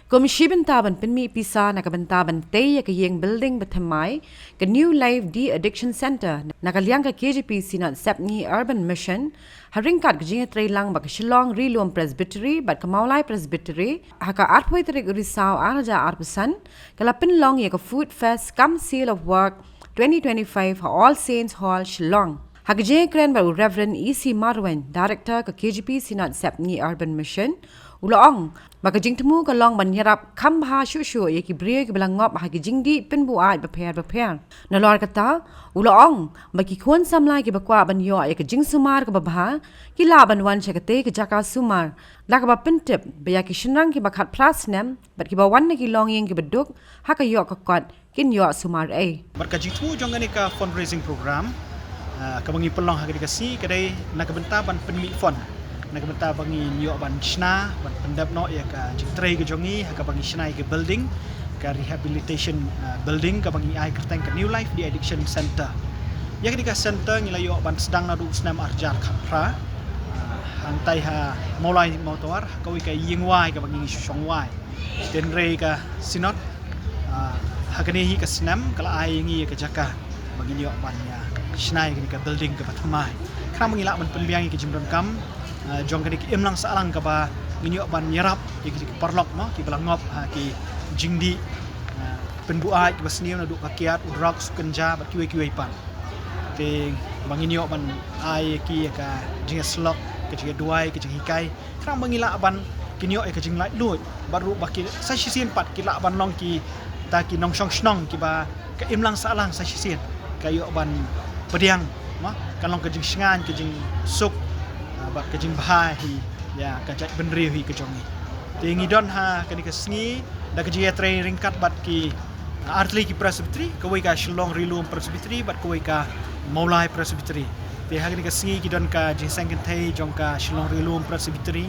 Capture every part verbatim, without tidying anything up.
Kum shi bynta ban pynmih pisa na ka bynta ban tei ïa ka ïing building bathymmai ka New Life De-Addiction Centre, na ka liang ka K J P Synod Sepngi Urban Mission, ha ryngkat ka jingïatreilang bad ka Shillong Ri Lum Presbytery bad ka Mawlai Presbytery, ha ka arphew tarik u Risaw ar hajar arphew san, ka la pynlong ïa ka Food Fest cum Sale of Work twenty twenty-five ha All Saints Hall, Shillong. Ha ka jingïakren bad u Reverend E C Marwein, Director ka K J P Synod Sepngi Urban Mission, u la ong ba ka jingthmu ka long ban ïarap kham bha shuh shuh ïa ki briew kiba la ngop ha ki jingdih pynbuaid bapher bapher. Nalor kata, u la ong ba ki khun samla kiba kwah ban ïoh ïa ka jingsumar kaba bha, ki lah ban wan sha katei ka jaka sumar, da kaba pyntip ba ïa ki shynrang kiba khatphra snem bad kiba wan na ki longïing kiba duk ha ka ïoh ka kot, kin ïoh sumar ei. Bad ka jingthmu jong kane ka fundraising program, ah, kaba ngi pynlong ha kane ka sngi ka dei na ka bynta ban pynmih fund, na ka bynta ba ngin ïoh ban shna, ban pyndep noh ïa ka jingtrei ka jong ngi ha kaba ngi shna ïa ka building, ka rehabilitation, ah, building kaba ngi ai kyrteng ka New Life De-Addiction Centre. Ïa kane ka centre ngi la ïoh ban sdang naduh u snem ar hajar khatphra, ah, hangtai ha Mawlai Mawtawar, ha kawei ka ïing wai kaba ngi shong wai. Hynrei ka Synod, ah, ha kane hi ka snem ka la ai ïa ngi ïa ka jaka ba ngin ïoh ban ïa shna ïa kane ka building kaba thymmai. Khnang ba ngi lah ban pynbiang ïa ka jingdonkam, ah, jong kane ka imlang sahlang kaba ngin ïoh ban ïarap ïa ki paralok mo kiba la ngop ha ki jingdih, ah, pynbuaid kiba sniew naduh ka kiad, u drugs, u kynja bad kiwei kiwei pat. Te ba ngin ïoh ban ai ïa ki ïa ka jingïasyllok, ka jingïaduwai, ka jinghikai, khnang ba ngi lah ban kin ïoh ïa ka jinglaitluid bad ruh ba ki sa shisien pat ki lah ban long kita ki nongshong shnong kiba ka imlang sahlang sa shisien ka ïoh ban pdiang, mo, kan long ka jingshngaiñ, ka jingsuk, ah, bad ka jingbha hi ïa ka jaitbynriew hi ka jong ngi. Te ngi don ha kane ka sngi da ka jingïatrei ryngkat bad ki, ah, artylli ki presbytery, kawei ka Shillong Ri Lum Presbytery bad kawei ka Mawlai Presbytery. Te ha kane ka sngi ki don ka jingseng kynthei jong ka Shillong Ri Lum Presbytery,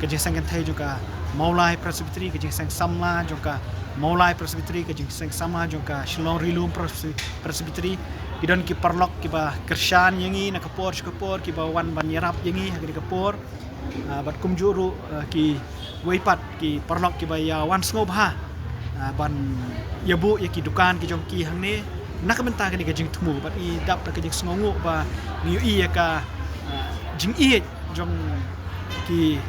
ka jingseng kynthei jong ka Mawlai Presbytery, ka jingseng samla jong ka Mawlai Presbytery, ka jingseng samla jong ka Shillong Ri Lum Presby-, Presbytery. Ki don ki paralok kiba kyrshan ïa ngi na ka por sha ka por, kiba wan ban ïarap ïa ngi ha kane ka por. Ah, bad kumjuh ruh, ah, kiwei pat ki paralok kiba ïa wan sngewbha, ah, ban ïa buh ïa ki dukan ki jong ki hangne na ka bynta kane ka jingthmu, bad ngi dap da ka jingsngewnguh ba ngi ïohi ïa ka, ah, jingïeit jong ki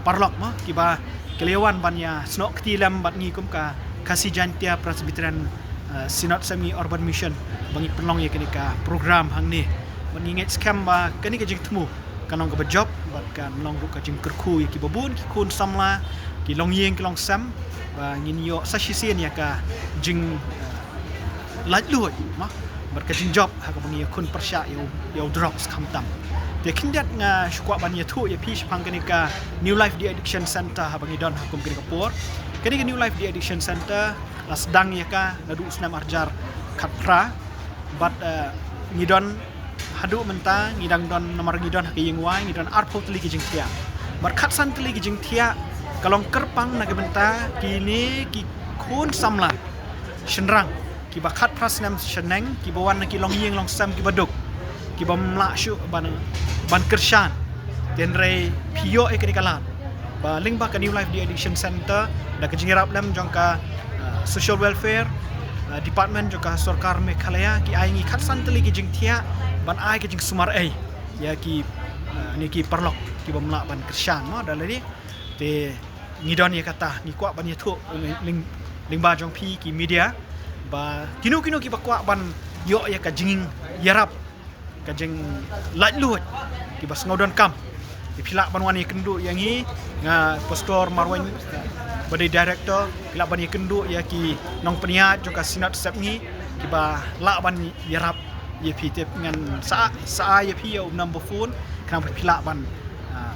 paralok mo kiba ki la ïa wan ban ïa snoh kti lem bad ngi kum ka Khasi Jaintia Presbyterian, ah, Synod Sepngi Urban Mission ba ngi pynlong ïa kane ka program hangne. Bad ngi ngeit skhem ba kane ka jingthmu kan long kaba jop bad kan long ruh ka jingkyrkhu ïa kiba bun ki khun samla, ki longïing ki longsem, ba ngin ïoh sa shisien ïa ka jing, eh, laitluid, mo, bad ka jingjop ha kaba ngi ïakhun pyrshah ïa u, ïa u drugs khamtam. Te khyndiat nga shu kwah ban ïathuh ïa phi shaphang kane ka New Life De-Addiction Centre haba ngi don ha kum kane ka por. Kane ka New Life De-Addiction Centre la sdang ïa ka naduh u snem ar hajar khatphra bad, eh, ngi don haduh mynta ngi dang don, namar ngi don ha ka ïing wai, ngi don arphew tylli ki jingthiah. Bad khatsan tylli ki jingthiah ka long kyrpang na ka bynta kine ki khun samla shynrang kiba khatphra snem shaneng, kiba wan na ki longïing longsem kiba duk, kibym lah shuh ban, ban kyrshan. Hynrei phi ïoh ïa kane ka lad ba lyngba ka New Life De-Addiction Centre da ka jingïarap lem jong ka, uh, Social Welfare, uh, Department jong ka Sorkar Meghalaya ki ai ngi khatsan tylli ki jingthiah ban ai ka jingsumar ei ïa ki, uh, ne ki paralok kibym lah ban kyrshan, mo, da lade. Te ngi don ïa kata, ngi kwah ban ïathuh lyng-, lyngba jong phi ki media ba kino kino kiba kwah ban ïoh ïa ka jingïarap, ka jinglaitluid, kiba sngewdonkam, phi lah ban wan ïakynduh ïa ngi, nga Pastor Marwein ba dei director, phi lah ban ïakynduh ïa ki nongpynïaid jong ka Synod Sepngi kiba lah ban ïarap ïa phi. Tip ngan sa, sa ïa phi ïa u number phone khnang ba phi lah ban, ah,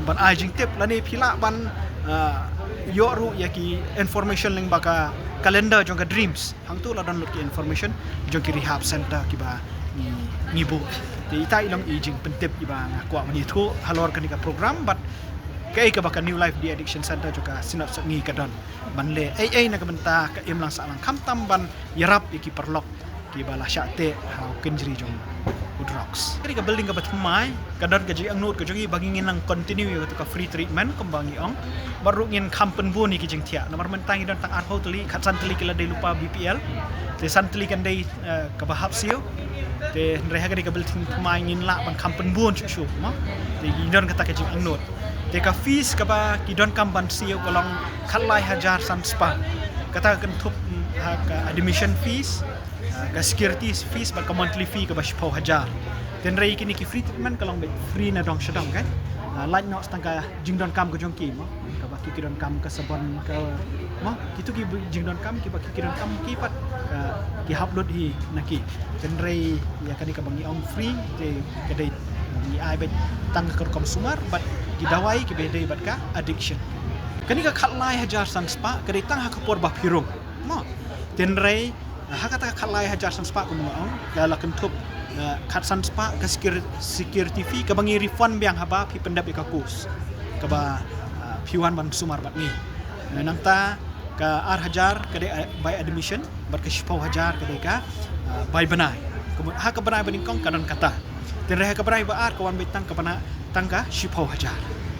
ban ai jingtip lane phi lah ban, ah, ïoh ruh ïa ki information lyngba ka calendar jong ka Dreams. Hangto la don lut ki information jong ki rehab center kiba ngi, ngi buh. Te ita i long i jingpyntip iba nga kwah ban ïathuh halor kane ka program bad kaei kaba ka New Life De-Addiction Center jong ka Synod Sepngi ka don ban leh ei ei na ka bynta ka imlang sahlang khamtam ban ïarap ïa ki paralok Ki ba la shah teh ha u kynjri jong u drugs. Kane ka building kaba thymmai ka don ka jingangnud ka jong ngi ba ngin nang continue ïa ka free treatment kumba ngi ong. Bad ruh ngin kham pynbun ïa ki jingthiah. Namar mynta ngi don tang arphew tylli, khatsan tylli ki la dei lypa B P L. Te san tylli kan dei, eh, kaba hap siew. Te hynrei ha kane ka building thymmai ngin lah ban kham pynbun shuh shuh mo. Te ngi don kata ka jingangnud. Te ka fees kaba ki donkam ban siew ka long khatlai hajar san spah. Kata ka kynthup, mm, ha ka admission fees, ah, ka security fees bad ka monthly fee kaba shiphew hajar. Te hynrei kine ki free treatment ka long beit free na dong sha dong, kan. Ah, lait noh tang ka jingdonkam ka jong ki mo. Kaba ki, ki donkam ka sabon ka mo. Kitu ki jingdonkam kiba ki, ki donkam ki pat, ah, ki hap lut hi na ki. Te hynrei ïa kane kaba ngi ong free te ka dei ngi ai beit tang ka rukom sumar bad ki dawai kiba dei bad ka addiction. Kane ka khatlai hajar san spah ka dei tang ha ka por ba phi rung mo. Te hynrei ha kata ka khatlai hajar san spah kumba nga ong, ka la kynthup, eh, khatsan spah ka secur-, security fee kaba ngi refund biang haba phi pyndep ïa ka course kaba, eh, phi wan ban sumar bad ngi. Eh, nangta ka ar hajar ka dei, eh, by admission bad ka shiphew hajar ka dei ka, eh, by bnai. Kumba ha ka bnai ba nyngkong ka don kata. Te hynrei ha ka bnai ba ar ka wan beit tang ka bnai tang ka shiphew hajar.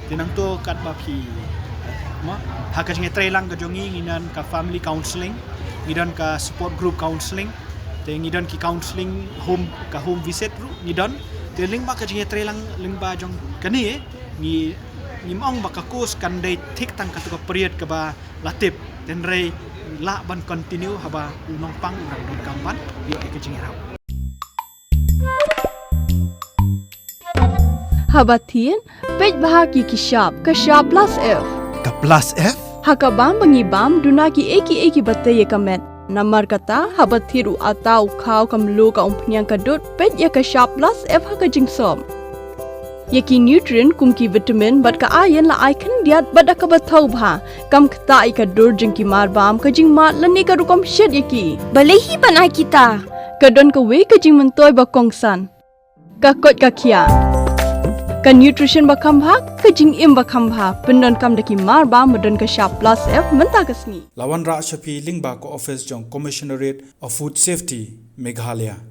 Te nangta katba phi mo, ha ka jingïatreilang ka jong ngi ngi don ka family counselling, ngi don ka support group counselling, te ngi don ki counselling home, ka home visit ruh ngi don. Te lyngba ka jingïatreilang lyngba jong kane ngi, ngim ong ba ka course kan dei thik tang katu ka period kaba la tip. Te hynrei lah ban continue haba u nongpang u dang donkam ban ïoh ïa ka jingïarap. Haba thied, peit bha ki, ki shap, ka shap plus F. Ka plus F? Ha ka bam ba ngi bam, duna kiei kiei kiba tei ïa ka met. Namar kata, haba thied u atta, u khaw, ka mluh, ka umphniang, ka dud, peit ïa ka shap plus F ha ka jingsop. Ïa ki nutrient kum ki vitamin bad ka iron la ai khyndiat bad da kaba thaw bha. Kam ktah ïa ka dur jong ki marbam, ka jingmad lane ka rukom shet ïa ki. Balei hi ban ai kita? Ka don kawei ka jingmyntoi ba kongsan. Ka koit ka khiah. Ka nutrition ba kham bha, ka jingim ba kham bha. Pyndonkam da ki marbam ba don ka shap plus F mynta ka sngi. La wanrah sha phi lyngba ka office jong Commissionerate of Food Safety, Meghalaya.